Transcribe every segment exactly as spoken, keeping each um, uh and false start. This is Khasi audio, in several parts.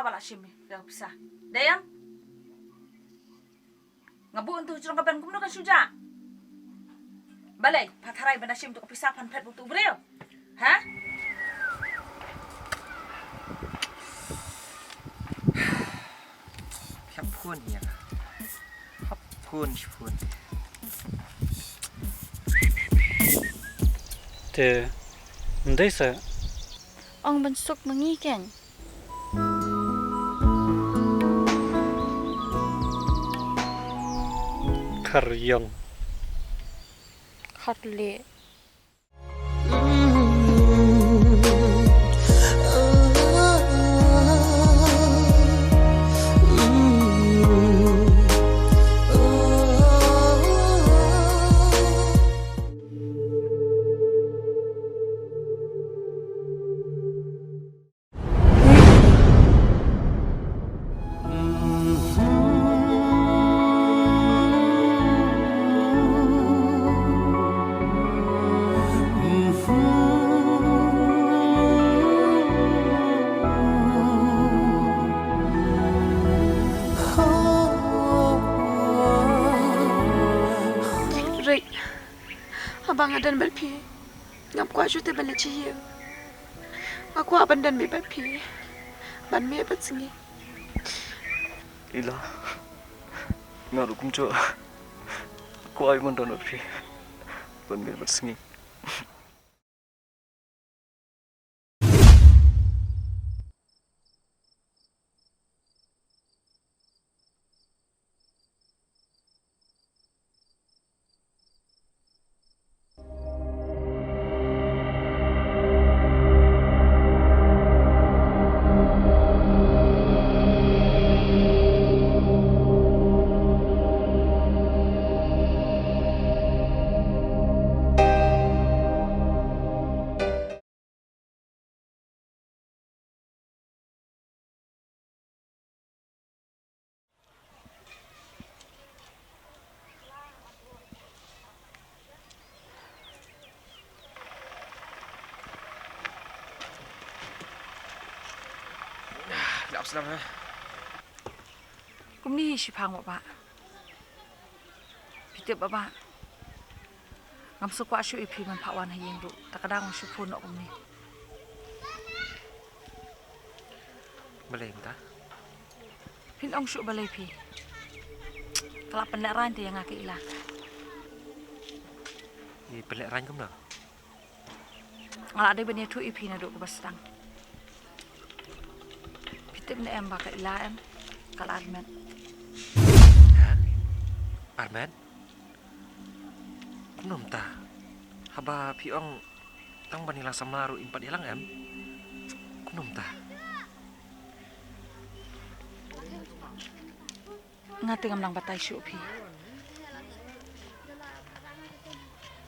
Pala shim ïa pisa. Dei em? Nga buh ynda u jrong ka ban kumno kan shu jah. Balei pha tharai ban da shim tu ka pisa phan phet bad utu u briew? Ha? Shah phone ïa nga. Hap phone, shah phone. Te ym dei sa. Ong ban suk ma ngi keiñ. Khar ïong. Khar leh. Rik, haba nga don bad phi, ngam kwah shuh te ban leit sha ïing. Nga kwah ban don mih bad phi, ban mih bad sngi. Ila, nga ruh kumjuh. Kwah ban don bad phi, ban mih bad sngi. Kumne hi shiphang baba. Phi tip baba, ngam sngewkwah shuh ïa phi ban phah wan ha ïing ruh, ta ka dang shu phone noh kumne. Balei mynta? Phin ong shuh balei phi. Ka la pynlehraiñ te ïa nga ka Ila. I pynlehraiñ kumno? Nga la dei ban ïathuh ïa phi naduh kaba sdang. Phi tip ne em ba ka Ila em, ka la armet. Ha? Armet? Kumno mynta? Haba phi ong tang ban ïalang samla ruh im pat ïalang em? Kumno mynta? Nga te ngam nang batai shuh phi.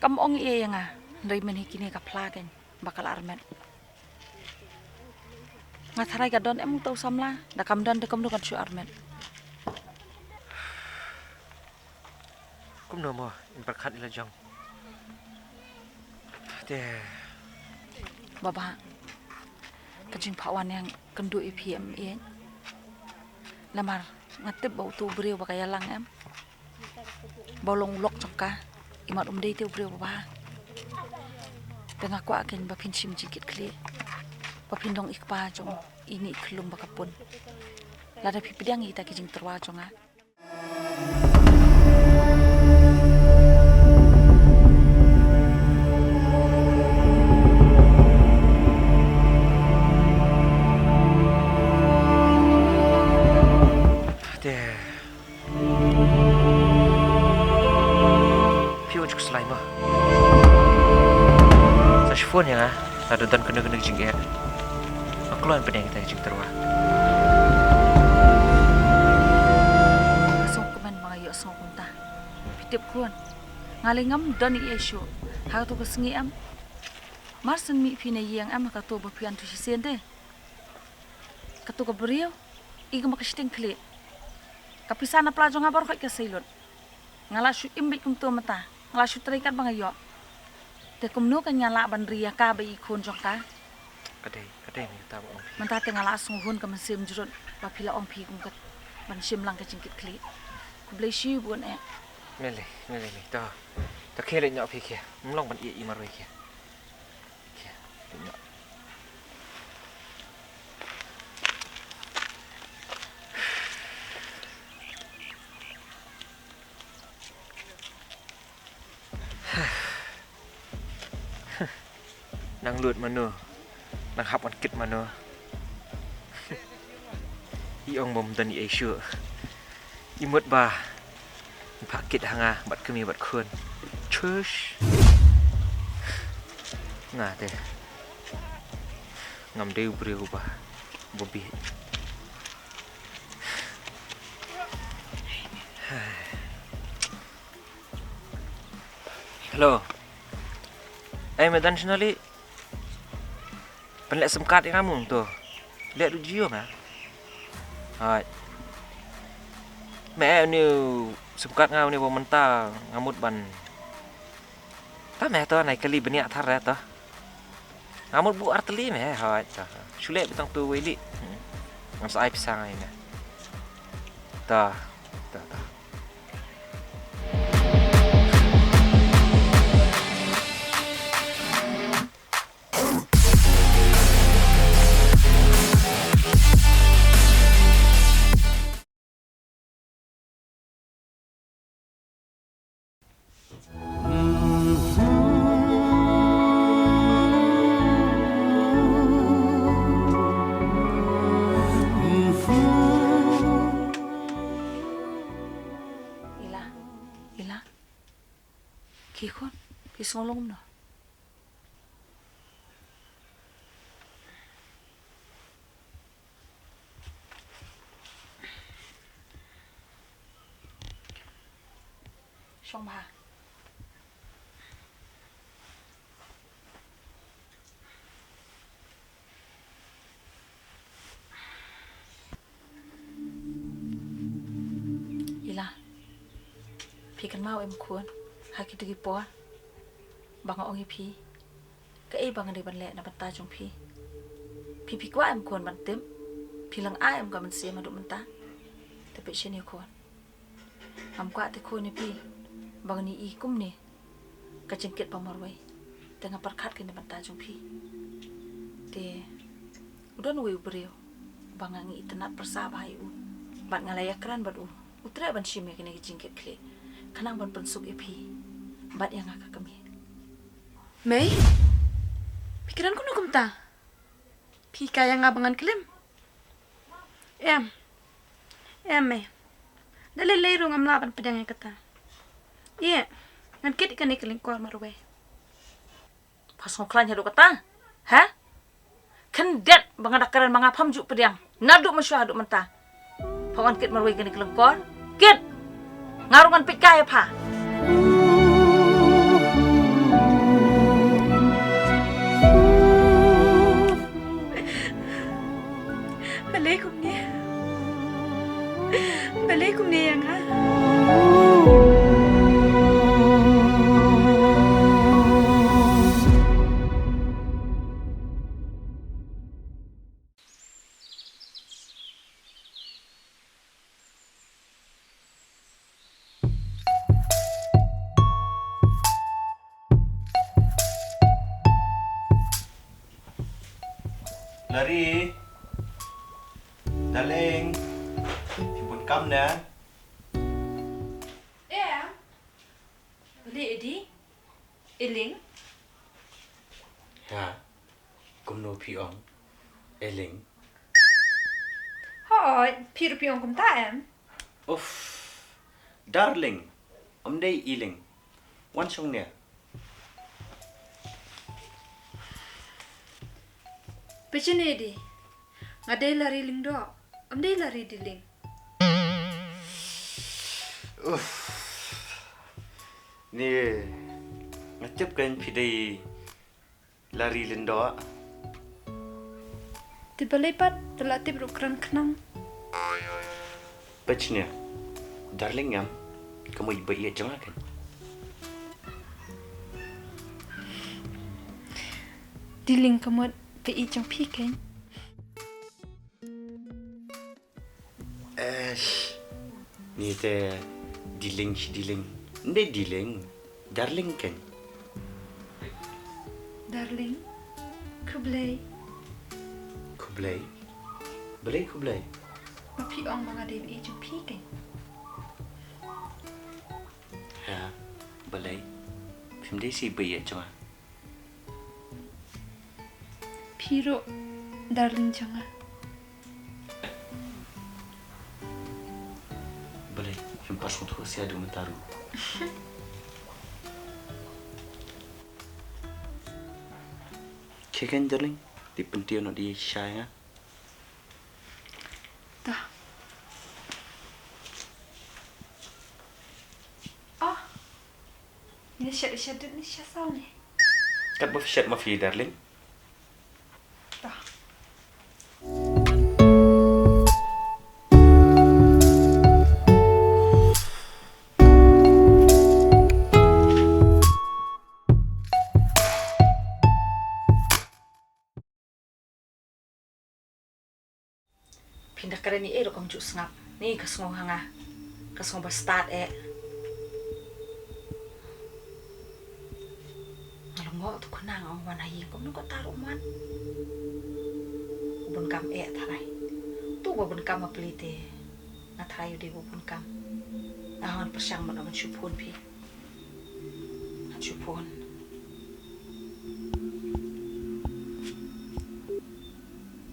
Kam ong ei ïa nga, hynrei mynne kine ka phla kein ba ka la armet. Nga tharai ka don em uto u samla, da kam don te kumno kan shu armet. Kumno mo, im pyrkhat ïa la jong. Te. Baba, ka jingphah wan ïa nga kynduh ïa phi em ïeit. Namar nga tip ba uto u briew ba ka ïalang em, ba u long u lok jong ka, imat um dei te u briew baba. Te nga kwah kein ba phin shim jingkitkhlieh, ba phin long i kpa jong ine i khyllung ba ka pun. Lada phi pdiang ïa kita ki jingtyrwa jong nga. Te. Phi wan shu khuslai mo. Sa shu phone ïa nga lada don kano kano ka jingeh. Nga kloi ban pdiang ïa kita ki jingtyrwa. Nga sngewkmen ba nga ïohsngew kumta. Phi tip khun, nga lei ngam don ei ei shuh ha kato ka sngi em. Mar shen mih phi na ïing em ha kato ba phi wan tu shisien te. Kato ka briew i ka ma ka shiteng khlieh. Ka pisa na pla jong nga baroh ka sei lut. Nga la shu im beit kumto mynta, nga la shu trei katba nga ïoh. Te kumno kein nga lah ban ri ïa ka bad i khun jong ka? Ka dei, Mynta te nga la sngew hun ka mynsiem jrut ba phi la ong phi kum kat ban shim lang ka jingkit khlieh. Khublei shibun eh. Me lei, me lei, me to. To khie leit noh phi khie. Ym long ban ïeh i marwei khie. Khie leit noh. Nang lut mano, nang hap ngan kit mano. I ong bym don i ei shuh. I mut ba phah kit ha nga bad kmie bad khun. Shush. Nga te ngam dei u briew ba ba bieit. Hello. Ei, me don shano lei? Pynleh sim card ïa nga mo to. Leh da u Jio me. Hooid. Me, eh, une u sim card nga une ba mynta nga mut ban. Ta me to, nai kali bniah thar re to. Nga mut buh artylli me, hooid to. Shu leh beit tang tu wei lei. Hmm. Ngam sa ai pisa nga ïa me. To, to, to. Ila, Ila. Ki khun, ki sngew long kumno? Shong bha. Ila, phi kynmaw em khun, ha kito ki por ba nga ong ïa phi kaei ba nga dei ban leh na bynta jong phi. Phi, phi kwah em khun ban tip? Phi lyngngoh em ka mynsiem haduh mynta? Te phi sngewthuh khun. Ngam kwah te khun ïa phi ba ngan ïohi kumne ka jingkit ba marwei. Te nga pyrkhat kane na bynta jong phi. Te u don uwei u briew ba nga ngi itynnad pyrsa bha ïa u bad nga la ïakren bad u. U treh ban shim ïa kane ka jingkit khlieh khnang ban pynsuk ïa phi bad ïa nga ka kmie. Mei, phi kren kumno kumta? Phi hikai ïa nga ba ngan klim? Em. Em, Mei. Da lei lei ruh ngam lah ban pdiang ïa kata. Ïa, ngan kit ïa kane ka lyngkor marwei. Pha sngew khlaiñ haduh kata? Ha? Khyndiat ba nga da kren ma nga pham ju pdiang. Naduh mynshuwa haduh mynta. Pha wan kit marwei kane ka lyngkor. Kit. Nga ruh ngan peit kai ïa pha. Balei kumne? Balei kumne ïa nga? Lari. Darling. Phi bun kam ne? Em. Balei Edi? Eling? Ha. Kumno phi ong? Eling. Hooid, phi ruh phi ong kumta em? Uff. Darling. Ym dei Eling. Wan shong ne. Phi sngewthuh Edi. Nga dei Lari Lyngdoh. Ym dei Lari Diling. Uff. Ni nga tip kan phi dei Lari Lyngdoh. Te balei pat te la tip ruh kren khnang. Peit ne, Darling em, ka mut ba ïeit jong nga kan. Diling ka mut ba ïeit jong phi kan. Eh, ni te Diling, Diling. Nde Diling. Darling kan. Darling. Khublei. Khublei. Balei khublei? Ba phi ong ma nga dei ei jong phi kan. Ha, balei? Phim dei shi ba ïa jong nga. Phi ruh, darling jong nga. Balei, phim pat sngewthuh sha du mynta ruh. Khie kein darling, dei pyntiew noh dei sha ïa nga. Ta. Oh. Ni shet, shet, ni shet saw ni. Kat ba shet ma phi, darling. Ta. Phin da kren ïa i rukom ju sngap. Ni ka sngew ha nga. Ka sngew ba stad eh. Nga lyngngoh tu khnang ong wan ha ïing kumno kata ruh wan. U bun kam eh tharai. Tu ba bun kam ma pli te. Nga tharai u dei u bun kam. Nga hon pyrshang ban ong shu phone phi. Ngan shu phone.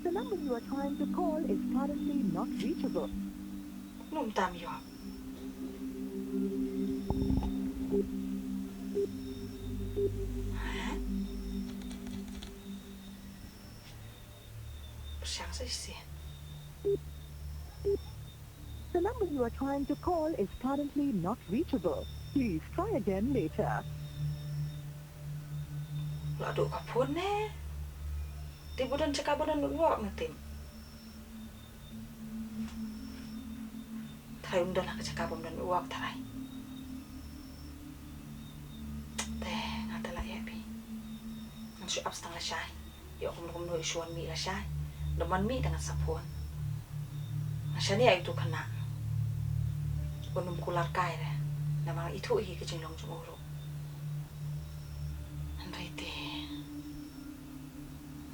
The number you are trying to call is currently not reachable. Num tam yo. Hah? Pyrshang sa shisien. The number you are trying to call is currently not reachable. Please try again later. La duh ka phone ne. Te ba don jaka ba don network ne tim. Tharai un don ha ka jaka ba don network tharai. Te nga te la ïa phi. Ngan shu ap tang lashai. Ïoh kumno kumno i shu wan mih lashai. Da man mih te ngan sa phone. Nga shaniah ïa utu u khynnah. Un ym kular kai re. Namar nga ithuh hi ka jinglong jong u ruh. Hynrei te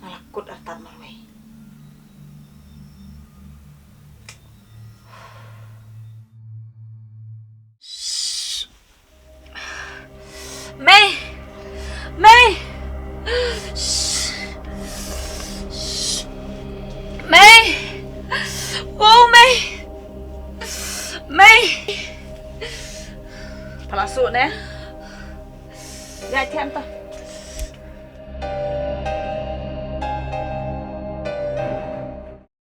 nga la kut artat marwei. Mei! Mei! Mei! Wow, Mei! Mei! Pala su ne? Ïa, thiam to.